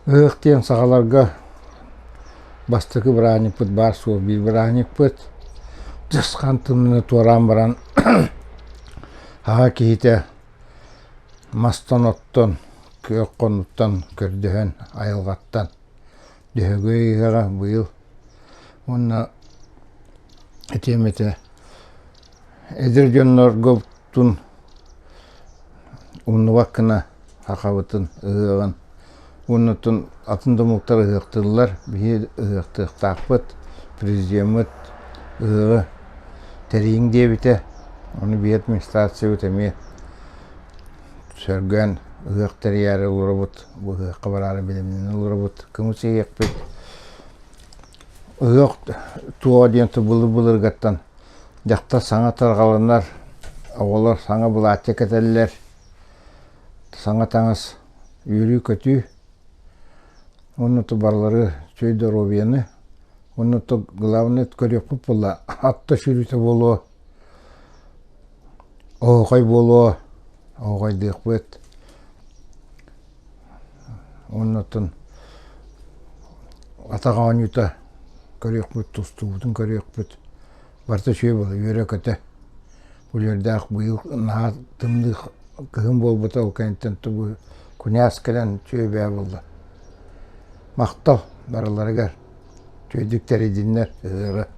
Ыһыах диэн сахаларга бастакы бырааһынньыкпыт баар суол биир бырааһынньыкпыт. Дьысхан тымныыны туораан баран аҕа киһитэ мастан оттон, күөх хонууттан көрдөһөн айылҕаттан Дьөһөгөй ыһыаҕа быйыл уонна этиэм этэ эдэр дьоннорго тун умнубат гына сахабытын ыһыаҕын уонна оттон атын да омуктар ыһыахтыыллар, биһиги ыһыахтыахтаахпыт, президеммит ыһыаҕы тэрийиҥ диэбитэ, ону биһи администрациябыт эмиэ сөргөөн ыһыах тэрийээри олоробут, бу ыһыахха бараары бэлэмнэнэ олоробут, кымыс иһиэхпит. Ыһыах туоҕа диэн былыр-былыргаттан дьахтар саҥа тарҕаланар, оҕолор саҥа былаачча кэтэллэр, саҥа таҥас, үөрүү-көтүү. Уонна то барылары үчүгэй доруобуйаны, уонна то главное көрүөхпүт буолла, атта сүүрүүтэ буолуо, оһуохай буолуо, оһуохайдыахпыт. Уонна оттон атах оонньуута көрүөхпүт, тустуубутун көрүөхпүт. Барыта үчүгэй буолла, үөрэ-көтө. Үлүөрдээх быйыл наһаа тымныы кыһын буолбута, ол кэнниттэн тугу куньаас кэлэн үчүгэй бэйэ буолла. Махтал барыларыгар, үчүгэйдик тэрийдиннэр ыһыаҕы.